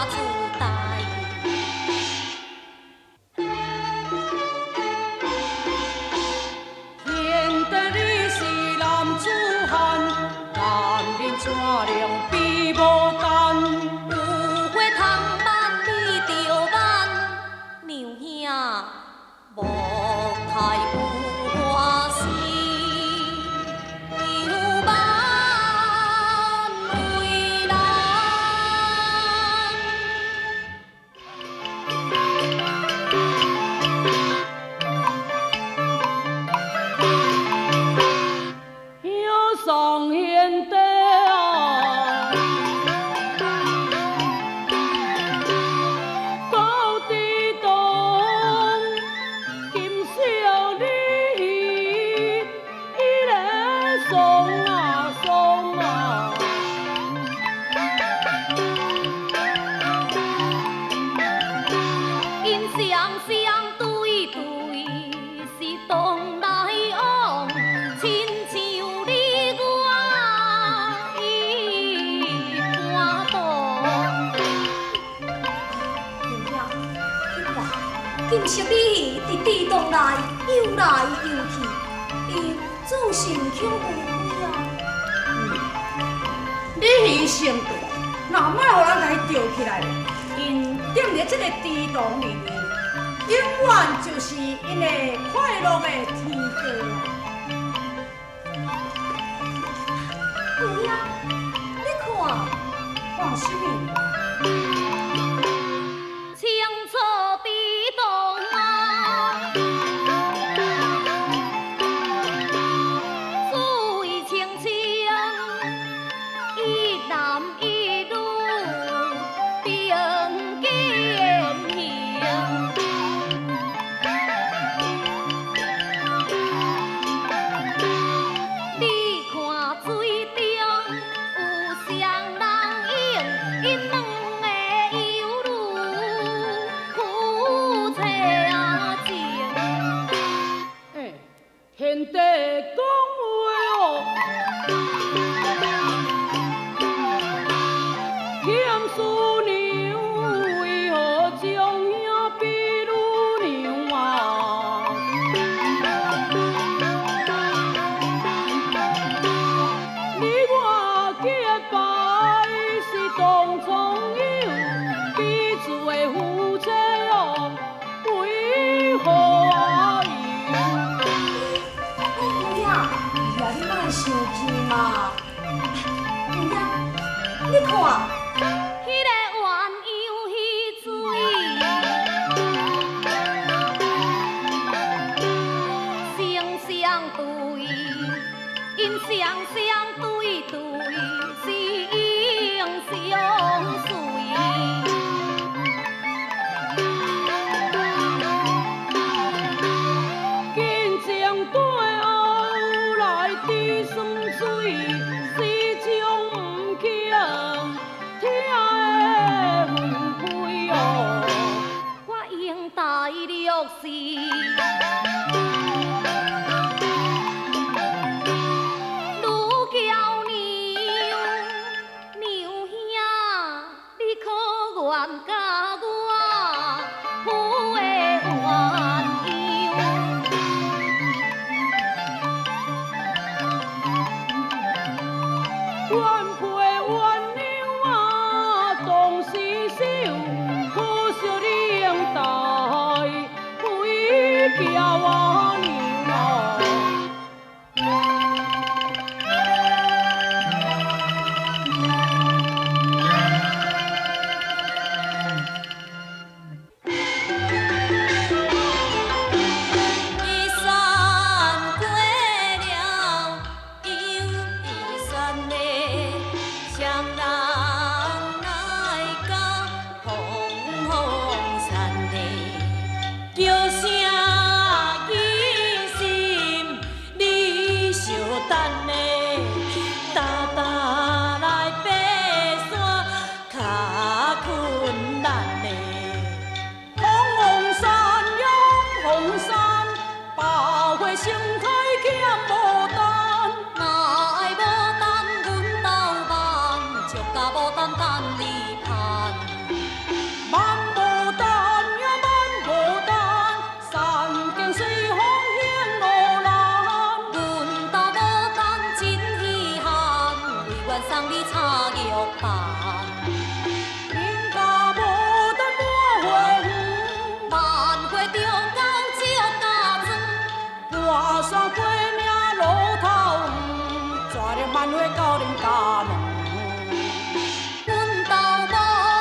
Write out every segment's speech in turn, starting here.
自在。贤弟你是男子漢，男人怎能比牡丹？有話通瞞你著瞞，娘兄莫太有歡喜，有萬為難。兄送賢弟啊，到池塘金小你，彼个爽啊爽啊！𪜶雙雙對對是當來往，親像你我一般多。娘兄，你看，金色鯉魚佇池塘內游來游去，𪜶總是毋肯離開啊。鯉魚成對，若莫予人共伊釣起來咧，𪜶踮佇這个池塘裡面，永遠就是𪜶的快樂的天地啊！娘兄，你看，看什麼？青草池塘啊，水清清，一男一女並肩行。你看水中有雙人影，𪜶兩个猶如夫妻情。欸，賢弟講話哦，欠師娘為何將兄比女娘啊？你我結拜是當初友，彼此的夫妻哦，為何啊有？娘兄，哎呀，你莫生氣嘛。娘兄，你看，彼个鴛鴦戏水，双雙對，𪜶雙雙對對是永相隨。感情對後來滴酸水，始終毋肯聽的分開哦。我應大略是女嬌娘，娘兄，你可願佮我赴的鴛鴦？原配鸳鸯啊，當時守，可惜你應待飛嬌啊。万花到恁家门。阮兜牡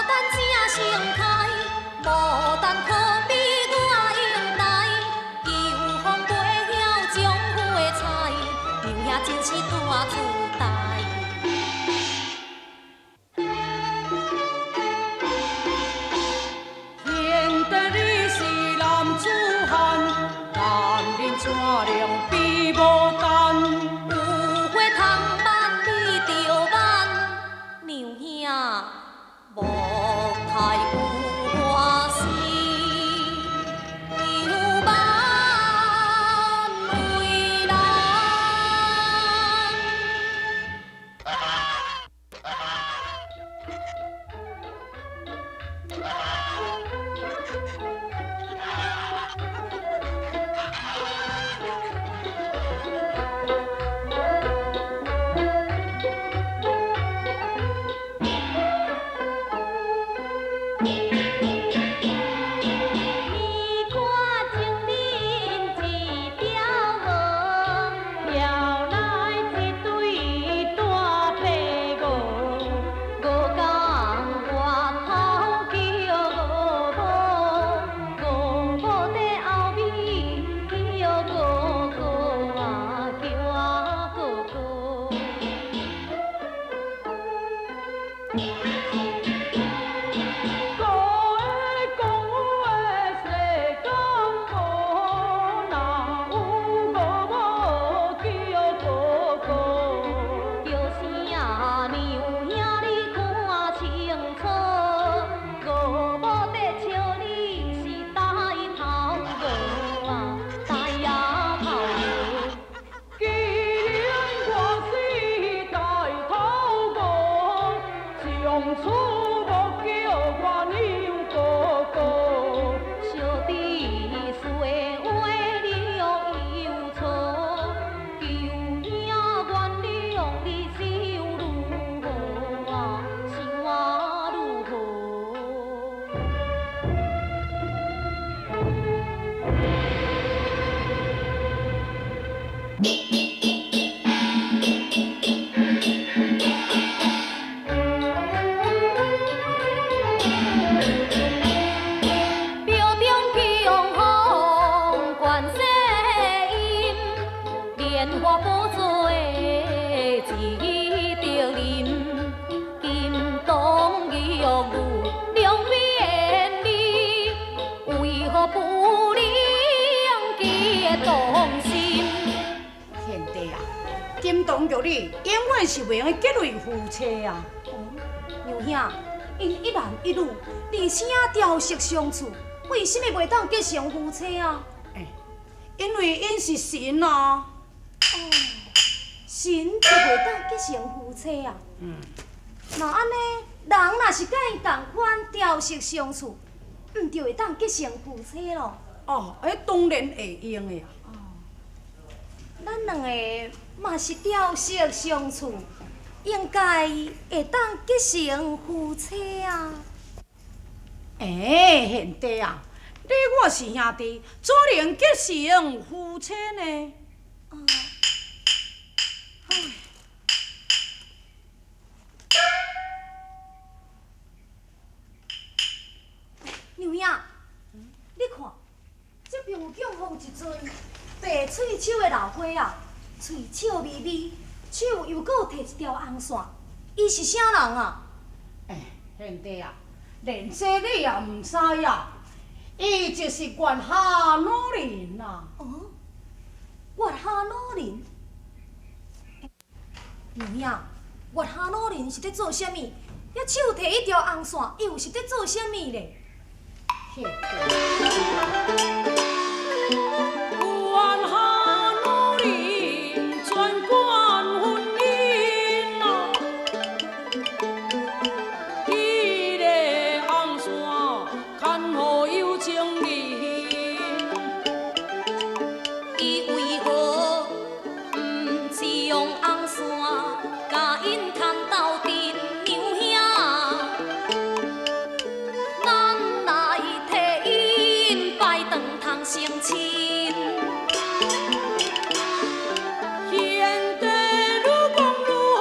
丹正盛开，牡丹可比我英台，求风袂晓丈夫的菜，娘兄真是大自大。贤弟你是男子汉，男人怎能比牡丹？有花通挽你着挽，娘兄莫太有欢喜，又挽为难。你看情人一条毛，飘来一对大白鹅，五工外头叫五某，五某在后面叫哥哥啊，叫啊哥哥。哥的讲话世间无，哪有五某叫哥哥？叫声娘兄你看清楚，五某在笑你是呆头鹅啊，呆仔头鹅。既然我是呆头鹅，从此莫叫我娘哥哥。小弟说话你又错，求兄原谅你想如何啊，想啊如何？庙中供奉观世音，莲花宝座只得林，金童玉女两边离，为何不能结同心？贤弟啊，金童玉女永远是袂用得结为夫妻啊！哦，娘兄，𪜶一男一女，而且朝夕相处，为什么袂当结成夫妻啊？欸，因为𪜶是神啊！哦，神就袂当结成夫妻啊？那按呢，人若是佮𪜶仝款朝夕相处，毋就会当结成夫妻咯？哦，彼当然会用的啊！咱两个嘛是朝夕相处，应该会当结成夫妻啊！欸，贤弟啊，你我是兄弟，怎能结成夫妻呢？哦，娘兄，你看，这边有供奉一尊白喙手的老花仔，喙笑眯眯，手又阁有提一条红线，伊是啥人啊？欸，贤弟啊，连这你也毋知啊？伊就是月下老人啊！哦，月下老人，娘兄，月下老人是咧做啥物？遐手提一条红线，伊又是咧做啥物咧？贤弟。月下老人专管婚姻啊，彼个红线牵予有情人。伊为何毋将红线共𪜶牵斗阵？娘兄，咱来替𪜶拜堂通成亲。贤弟愈讲愈好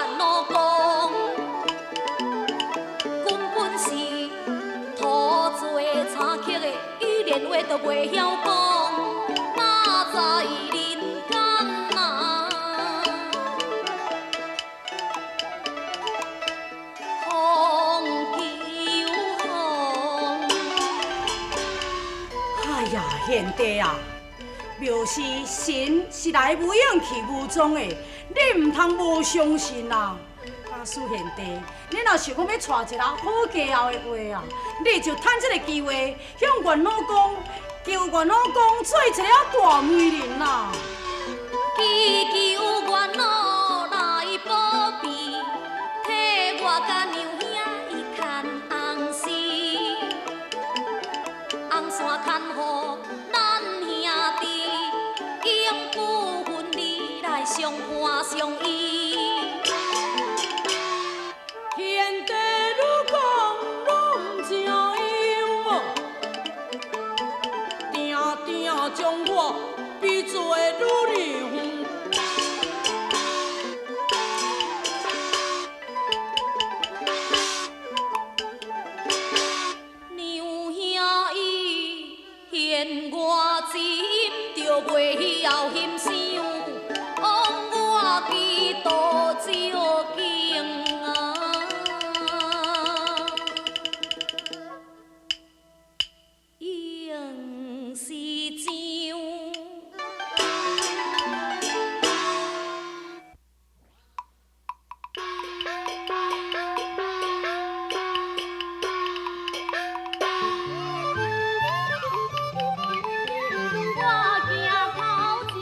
元老公，根本是土做柴刻的，伊连话都袂晓讲，哪知人间啊，风求风。哎呀，贤弟啊，庙是神是来无影去无踪的，你毋通无相信啊！假使贤弟，你若想讲欲娶一个好嫁后的话啊，你就趁这个机会向元老公求元老公做一个大媒人啊！祈求元老来保庇，替我佮娘兄伊牵红丝，红线牵予咱兄弟，永不分离来相伴相依。天地愈讲愈毋像样哦，定定将我比做女娘。娘兄伊嫌我真着袂晓欣赏，枉我祈祷照镜啊，应是上。我行头前，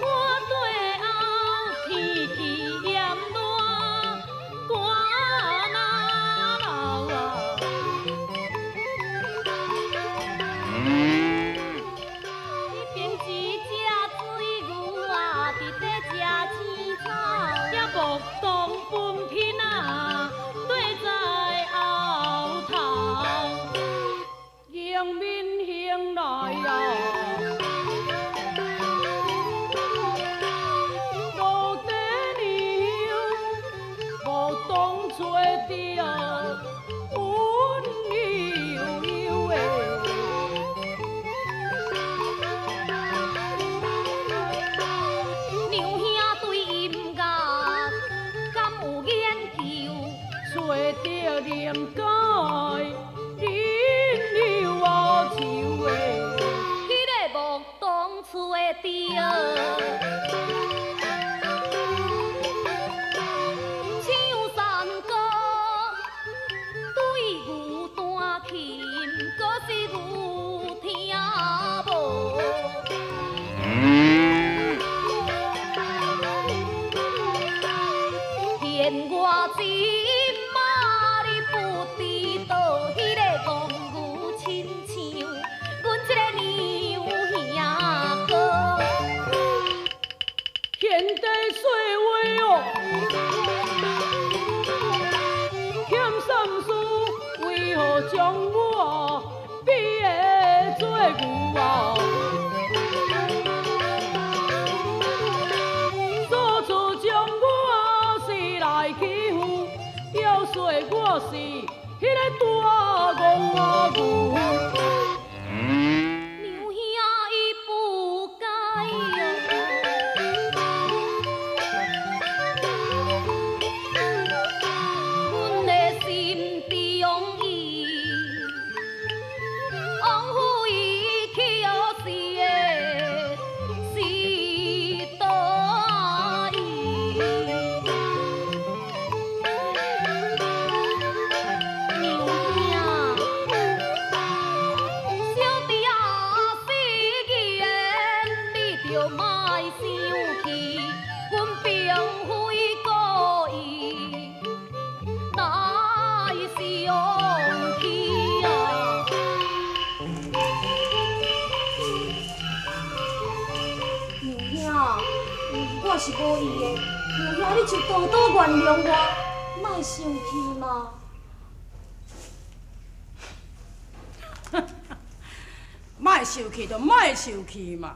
我对后天气炎热，寒哪流啊！彼边一只水牛啊，伫咧食青草。也木当分天啊，对在后头，迎面行来啊，老爹娘木当找著阮悠悠的。娘兄对音乐敢有研究？找著灵界恁有啊愁的。彼个木当找著。唱山歌，对牛弹琴，阁是有听无？嫌我这马你不知道，彼个戆牛亲像阮这个娘兄哥。天地说话哦，欠三思，为何将我比做牛啊？所处将我是来欺负，又说我是彼个大戆啊牛。娘兄伊不该哦，阮的心中伊，往复伊去予是的是倒伊。娘兄，小弟啊，死言你就莫生气，阮并非故意来伤气啊。娘兄，我是无意的，娘兄你就多多原谅我，莫生气嘛。莫生气就莫生气嘛。